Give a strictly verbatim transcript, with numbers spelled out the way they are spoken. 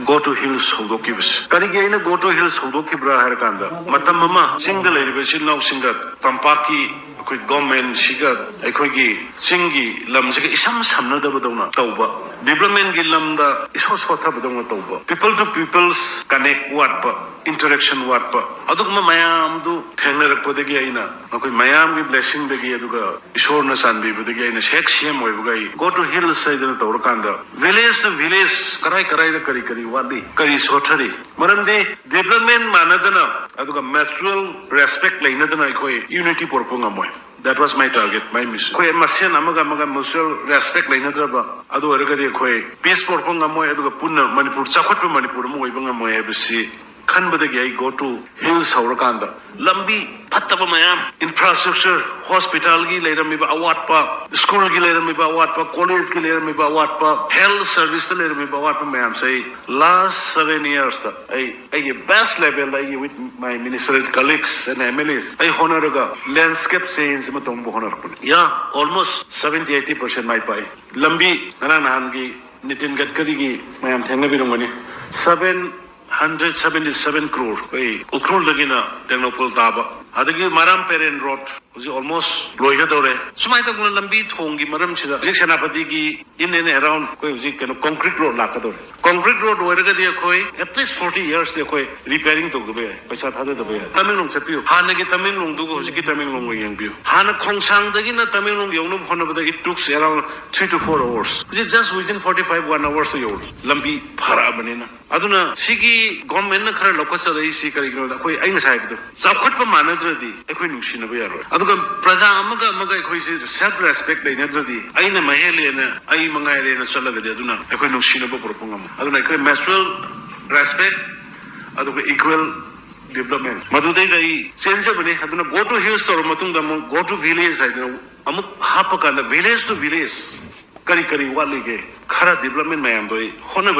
Go to Hills ꯍꯧꯗꯣꯛꯈꯤꯕꯁꯦ꯫ ꯀꯔꯤꯒꯤ ꯑꯩꯅ Go to Hills ꯍꯧꯗꯣꯛꯈꯤꯕ꯭ꯔꯥ ꯍꯥꯏꯔ ꯀꯥꯟꯗ, ꯃꯇꯝ ꯑꯃ ꯆꯤꯡꯗ ꯂꯩꯔꯤꯕ ꯏꯆꯤꯜ ꯏꯅꯥꯎꯁꯤꯡꯒ ꯇꯝꯄꯥꯛꯀꯤ ꯑꯩꯈꯣꯏ ꯒꯣꯔꯃꯦꯟꯁꯤꯒ ꯑꯩꯈꯣꯏꯒꯤ ꯆꯤꯡꯒꯤ ꯂꯝꯁꯤꯒ ꯏꯁꯝ ꯁꯝꯅꯗꯕꯗꯧꯅ ꯇꯧꯕ, ꯗꯤꯕ꯭ꯂꯞꯃꯦꯟꯒꯤ ꯂꯝꯗ ꯏꯁꯣꯠ ꯁꯣꯠꯊꯕꯗꯧꯅ ꯇꯧꯕ, ꯄꯤꯄꯜ ꯇꯨ ꯄꯤꯄꯜꯁ ꯀꯅꯦꯛ ꯋꯥꯠꯄ, ꯏꯟꯇꯔꯦꯛꯁꯟ ꯋꯥꯠꯄ, ꯑꯗꯨꯒꯨꯝꯕ ꯃꯌꯥꯝꯗꯨ ꯊꯦꯡꯅꯔꯛꯄꯗꯒꯤ ꯑꯩꯅ ꯃꯈꯣꯏ ꯃꯌꯥꯝꯒꯤ ꯕ꯭ꯂꯦꯁꯤꯡꯗꯒꯤ, ꯑꯗꯨꯒ ꯏꯁꯣꯔꯅ ꯆꯥꯟꯕꯤꯕꯗꯒꯤ ꯑꯩꯅ ꯍꯦꯛ ꯁꯤ ꯑꯦꯝ ꯑꯣꯏꯕꯒ ꯑꯩ Go to Hills ꯍꯥꯏꯗꯅ ꯇꯧꯔꯀꯥꯟꯗ, ꯚꯤꯂꯦꯖ ꯇꯨ ꯚꯤꯂꯦꯖ, ꯀꯔꯥꯏ ꯀꯔꯥꯏꯗ ꯀꯔꯤ ꯀꯔꯤ ꯋꯥꯠꯂꯤ, ꯀꯔꯤ ꯁꯣꯠꯊꯔꯤ, ꯃꯔꯝꯗꯤ ꯗꯤꯕ꯭ꯂꯞꯃꯦꯟ ꯃꯥꯟꯅꯗꯅ ꯑꯗꯨꯒ ꯃ꯭ꯌꯨꯆꯨꯋꯦꯜ ꯔꯦꯁꯄꯦꯛ ꯂꯩꯅꯗꯅ ꯑꯩꯈꯣꯏ ꯌꯨꯅꯤꯇꯤ ꯄꯨꯔꯛꯄ ꯉꯝꯃꯣꯏ꯫ That was my target, my mission. ꯑꯩꯈꯣꯏ ꯃꯁꯦꯟ ꯑꯃꯒ ꯑꯃꯒ ꯃ꯭ꯌꯨꯆꯨꯋꯦꯜ ꯔꯦꯁꯄꯦꯛ ꯂꯩꯅꯗ꯭ꯔꯕ ꯑꯗꯨ ꯑꯣꯏꯔꯒꯗꯤ ꯑꯩꯈꯣꯏ ꯄꯤꯁ ꯄꯨꯔꯛꯄ ꯉꯝꯃꯣꯏ, ꯑꯗꯨꯒ ꯄꯨꯟꯅ ꯃꯅꯤꯄꯨꯔ, ꯆꯥꯎꯈꯠꯄ ꯃꯅꯤꯄꯨꯔ ꯑꯃ ꯑꯣꯏꯕ ꯉꯝꯃꯣꯏ ꯍꯥꯏꯕꯁꯤ ꯈꯟꯕꯗꯒꯤ ꯑꯩ Go to Hills ꯍꯧꯔꯀꯥꯟꯗ ꯂꯝꯕꯤ ꯐꯠꯇꯕ ꯃꯌꯥꯝ, ꯏꯟꯐ꯭ꯔꯥꯁ꯭ꯇ꯭ꯔꯛꯆꯔ, ꯍꯣꯁꯄꯤꯇꯥꯜꯒꯤ ꯂꯩꯔꯝꯃꯤꯕ ꯑꯋꯥꯠꯄ, ꯁ꯭ꯀꯨꯜꯒꯤ ꯂꯩꯔꯝꯃꯤꯕ ꯑꯋꯥꯠꯄ, ꯀꯣꯂꯦꯖꯀꯤ ꯂꯩꯔꯝꯃꯤꯕ ꯑꯋꯥꯠꯄ, ꯍꯦꯜꯊ ꯁꯔꯚꯤꯁꯇ ꯂꯩꯔꯝꯃꯤꯕ ꯑꯋꯥꯠꯄ ꯃꯌꯥꯝꯁꯦ ꯑꯩ ꯂꯥꯁ ꯁꯚꯦꯟ ꯏꯌꯔꯁꯇ ꯑꯩ ꯑꯩꯒꯤ ꯕꯦꯁ ꯂꯦꯚꯦꯜꯗ ꯑꯩꯒꯤ with my ministerial colleagues and M L As ꯑꯩ ꯍꯣꯠꯅꯔꯒ ꯂꯦꯟꯁꯀꯦꯞ ꯆꯦꯟꯖ ꯑꯃ ꯇꯧꯅꯕ ꯍꯣꯠꯅꯔꯛꯄꯅꯤ꯫ ꯌꯥ, almost seventy eighty percent ꯃꯥꯏ ꯄꯥꯛꯏ꯫ ꯂꯝꯕꯤ ꯉꯔꯥꯡ ꯅꯍꯥꯟꯒꯤ ꯅꯤꯇꯤꯟ ꯒꯗꯀꯔꯤꯒꯤ ꯃꯌꯥꯝ ꯊꯦꯡꯅꯕꯤꯔꯝꯒꯅꯤ, seven hundred seventy seven crore ꯑꯩꯈꯣꯏ ꯎꯈ꯭ꯔꯨꯜꯗꯒꯤꯅ ꯇꯦꯡꯅꯧꯄꯜ ꯇꯥꯕ, ꯑꯗꯒꯤ ꯃꯔꯥꯝ ꯄꯦꯔꯦꯟ ꯔꯣꯗ ꯍꯧꯖꯤꯛ almost ꯂꯣꯏꯒꯗꯧꯔꯦ꯫ ꯁꯨꯃꯥꯏꯅ ꯇꯧꯗꯅ ꯂꯝꯕꯤ ꯊꯣꯡꯒꯤ ꯃꯔꯝꯁꯤꯗ ꯍꯧꯖꯤꯛ ꯁꯦꯅꯥꯄꯇꯤꯒꯤ in and around ꯑꯩꯈꯣꯏ ꯍꯧꯖꯤꯛ ꯀꯩꯅꯣ concrete road ꯂꯥꯛꯀꯗꯧꯔꯦ꯫ Concrete road ꯑꯣꯏꯔꯒꯗꯤ ꯑꯩꯈꯣꯏ at least forty yearsꯇꯤ ꯑꯩꯈꯣꯏ repairing ꯇꯧꯗꯕ ꯌꯥꯏ, ꯄꯩꯁꯥ ꯊꯥꯗꯗꯕ ꯌꯥꯏ꯫ ꯇꯃꯦꯡꯂꯣꯡ ꯆꯠꯄꯤꯌꯨ, ꯍꯥꯟꯅꯒꯤ ꯇꯃꯦꯡꯂꯣꯡꯗꯨꯒ ꯍꯧꯖꯤꯛꯀꯤ ꯇꯃꯦꯡꯂꯣꯡꯒ ꯌꯦꯡꯕꯤꯌꯨ꯫ ꯍꯥꯟꯅ ꯈꯣꯡꯁꯥꯡꯗꯒꯤꯅ ꯇꯃꯦꯡꯂꯣꯡ ꯌꯧꯅꯕ ꯍꯣꯠꯅꯕꯗ it took around three to four hours, ꯍꯧꯖꯤꯛ just within forty five, one hourꯇ ꯌꯧꯔꯦ, ꯂꯝꯕꯤ ꯐꯔꯛꯑꯕꯅꯤꯅ꯫ ꯑꯗꯨꯅ ꯁꯤꯒꯤ ꯒꯣꯔꯃꯦꯟꯅ ꯈꯔ ꯂꯧꯈꯠꯆꯔꯛꯏꯁꯤ ꯀꯔꯤꯒꯤꯅꯣꯗ, ꯑꯩꯈꯣꯏ, ꯑꯩ ꯉꯁꯥꯏ ꯍꯥꯏꯕꯗꯣ, ꯆꯥꯎꯈꯠꯄ ꯃꯥꯟꯅꯗ꯭ꯔꯗꯤ ꯑꯩꯈꯣꯏ ꯅꯨꯡꯁꯤꯅꯕ ꯌꯥꯔꯣꯏ꯫ ꯑꯗꯨꯒ ꯄ꯭ꯔꯖꯥ ꯑꯃꯒ ꯑꯃꯒ ꯑꯩꯈꯣꯏꯁꯦ ꯁꯦꯜꯐ ꯔꯦꯁꯄꯦꯛ ꯂꯩꯅꯗ꯭ꯔꯗꯤ, ꯑꯩꯅ ꯃꯍꯦꯜꯂꯦꯅ, ꯑꯩ ꯃꯉꯥꯏꯔꯦꯅ ꯆꯠꯂꯒꯗꯤ ꯑꯗꯨꯅ ꯑꯩꯈꯣꯏ ꯅꯨꯡꯁꯤꯅꯕ ꯄꯨꯔꯛꯄ ꯉꯝꯃꯣꯏ꯫ ꯑꯗꯨꯅ ꯑꯩꯈꯣꯏ ꯃ꯭ꯌꯨꯆꯨꯋꯦꯜ ꯔꯦꯁꯄꯦꯛ, ꯑꯗꯨꯒ ꯏꯀ꯭ꯋꯦꯜ ꯗꯤꯕ꯭ꯂꯞꯃꯦꯟ, ꯃꯗꯨꯗꯩꯗ ꯑꯩ ꯆꯦꯟꯖꯕꯅꯤ꯫ ꯑꯗꯨꯅ Go to Hills ꯇꯧꯔꯕ ꯃꯇꯨꯡꯗ ꯑꯃꯨꯛ Go to Village ꯍꯥꯏꯗꯅ ꯑꯃꯨꯛ ꯍꯥꯞꯄ ꯀꯥꯟꯗ, village to village ꯀꯔꯤ ꯀꯔꯤ ꯋꯥꯠꯂꯤꯒꯦ, ꯈꯔ ꯗꯤꯕ꯭ꯂꯞꯃꯦꯟ ꯃꯌꯥꯝꯗꯣ ꯑꯩ ꯍꯣꯠꯅꯕ